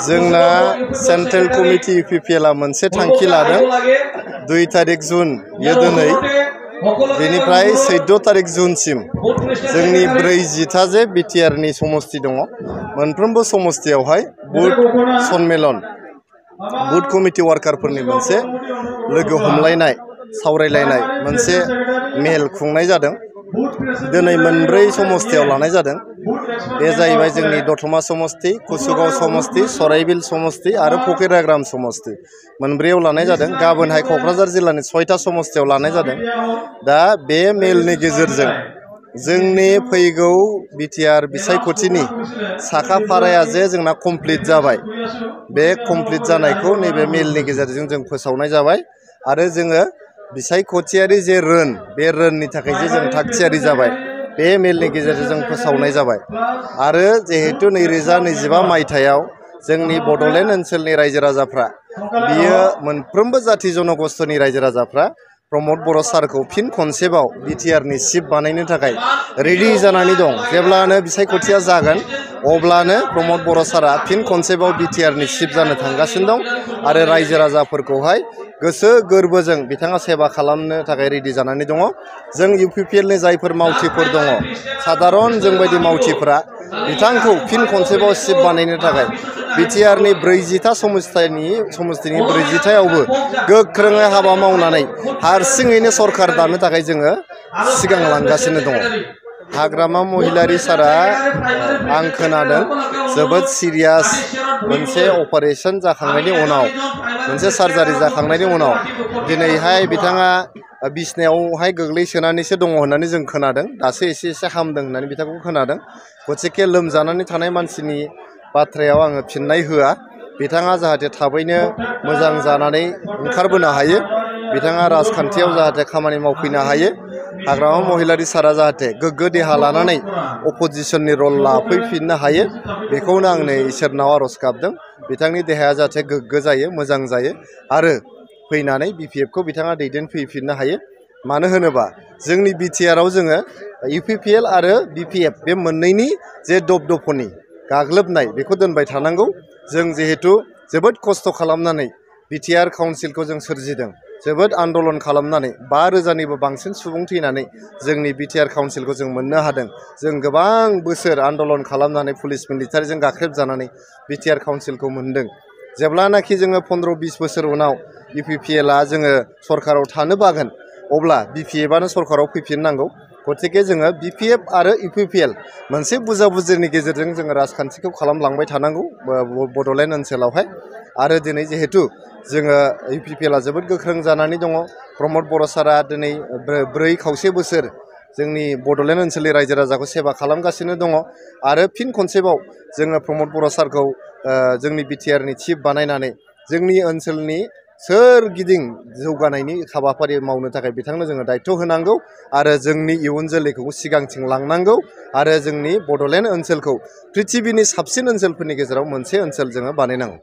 जोंना central committee इउपिपिएलआ मोनसे थांखि लादों 2 तारिख जुन यो दिनै बेनिफ्राय 14 तारिख जुनसिम जोंनि 40टा जे बिटिआरनि समस्ति दङ मोनफ्रोमबो समस्तियावहाय बुथ सन्मेलन बुथ कमिटि वार्कारफोरनि मोनसे लोगो हमलायनाय सावरायलायनाय मोनसे मेल खुंनाय जादों। दिनै मोनब्रै समस्तियाव लानाय जादों। बे जाहैबाय जोंनि दतमा समस्ति, कुसुगाव समस्ति, सराइबिल समस्ति आरो फकिराग्राम समस्ति मोनब्रैयाव लानाय जादों। गाबोनहाय क'क्राझार जिल्लानि 6टा समस्तियाव लानाय जादों। दा बे मेलनि गेजेरजों जोंनि फैगौ बिटिआर बिसायख'थिनि साखाफाराया जे जोंना कमप्लिट जाबाय, बे कमप्लिट जानायखौ नैबे मेलनि गेजेरजों जों फोसावनाय जाबाय आरो जोङो बिसायख'थियारि जे रोन बे रोननि थाखाय जे जों थागथियारि जाबाय बे मेलनि गेजेरजों जों फोसावनाय जाबाय। आरो जिहेतु 2025 मायथाइयाव जोंनि बड'लेण्ड ओनसोलनि रायजो राजाफ्रा बियो मोनफ्रोमबो जाथि जनगस्थ'नि रायजो राजाफ्रा प्रमद बर' सारखौ फिन खनसेबाव बिटिआरनि चिफ बानायनो थाखाय रेडि जानानै दं। जेब्लानो बिसायख'थिया जागोन अब्लानो प्रमद बर' सारा फिन खनसेबाव बिटिआरनि चिफ जानो थांगासिनो दं आरो रायजो राजाफोरखौहाय गोसो गोरबोजों बिथाङा सेवा खालामनो थाखाय रेडि जानानै दङ। जों इउपिपिएलनि जायफोर मावथिफोर दङ साधारन जोंबायदि मावथिफ्रा बिथांखौ फिन खनसेबाव चिफ बानायनो थाखाय बिटिआरनि 40टा समस्तिनि 40टायावबो गोख्रोङै हाबा मावनानै हारसिङैनो सरकार दानो थाखाय जोङो सिगांलांगासिनो दङ। हाग्रामा महिलारि सारा आं खोनादों जोबोद सिरियास मोनसे अपारेशन जाखांनायनि उनाव मोनसे सार्जारि जाखांनायनि उनाव दिनैहाय बिथाङा बिसनायावहाय गोग्लैसोनानैसो दङ होननानै जों खोनादों। दासो एसे हामदों होननानै बिथांखौ खोनादों। गतिके लोमजानानै थानाय मानसिनि बाथ्रायाव आङो फिननाय होआ। बिथाङा जाहाथे थाबैनो मोजां जानानै ओंखारबोनो हायो, बिथाङा राजखान्थियाव जाहाथे खामानि मावफैनो हायो, हाग्रामा महिलारि सारा जाहाथे गोग्गो देहा लानानै अपोजिसननि रल लाफैफिननो हायो, बेखौनो आं नै इसोरनाव आर'ज गाबदों। बिथांनि देहाया जाहाथे गोग्गो जायो, मोजां जायो आरो फैनानै बिपिएफखौ बिथाङा दैदेनफैफिननो हायो। मानो होनोबा जोंनि बिटिआराव जोङो इउपिपिएल आरो बिपिएफ बे मोननैनि जे दपदपनि गाग्लोबनाय बेखौ दोनबाय थानांगौ। जों जिहेतु जोबोद खस्थ' खालामनानै बिटिआर काउन्सिलखौ जों सोरजिदों, जोबोद आन्दलन खालामनानै 5,000निबो बांसिन सुबुं थैनानै जोंनि बिटिआर काउन्सिलखौ जों मोननो हादों। जों गोबां बोसोर आन्दलन खालामनानै पुलिस मिलिटारिजों गाख्रेबजानानै बिटिआर काउन्सिलखौ मोनदों। जेब्लानाखि जोङो 15-20 बोसोर उनाव इउपिपिएलआ जोङो सरकाराव थानो बागोन अब्ला बिपिएफआनो सरकाराव फैफिननांगौ। गतिके जोङो बिपिएफ आरो इउपिपिएल मोनसे बुजाबुजिनि गेजेरजों जोङो राजखान्थिखौ खालामलांबाय थानांगौ बड'लेण्ड ओनसोलावहाय। आरो दिनै जिहेतु जोङो इउपिपिएलआ जोबोद गोख्रों जानानै दङ। प्रमद बर' सारा दिनै 4 बोसोर जोंनि बड'लेण्ड ओनसोलनि रायजो राजाखौ सेवा खालामगासिनो दङ आरो फिन खनसेबाव जोङो प्रमद बर' सारखौ जोंनि बिटिआरनि चिफ बानायनानै जोंनि ओनसोलनि सोरगिदिं जौगानायनि हाबाफारि मावनो थाखाय बिथांनो जोङो दायथ' होनांगौ आरो जोंनि इयुन जोलैखौ सिगांथिं लांनांगौ आरो जोंनि बड'लेण्ड ओनसोलखौ पृथिबिनि साबसिन ओनसोलफोरनि गेजेराव मोनसे ओनसोल जोङो बानायनांगौ।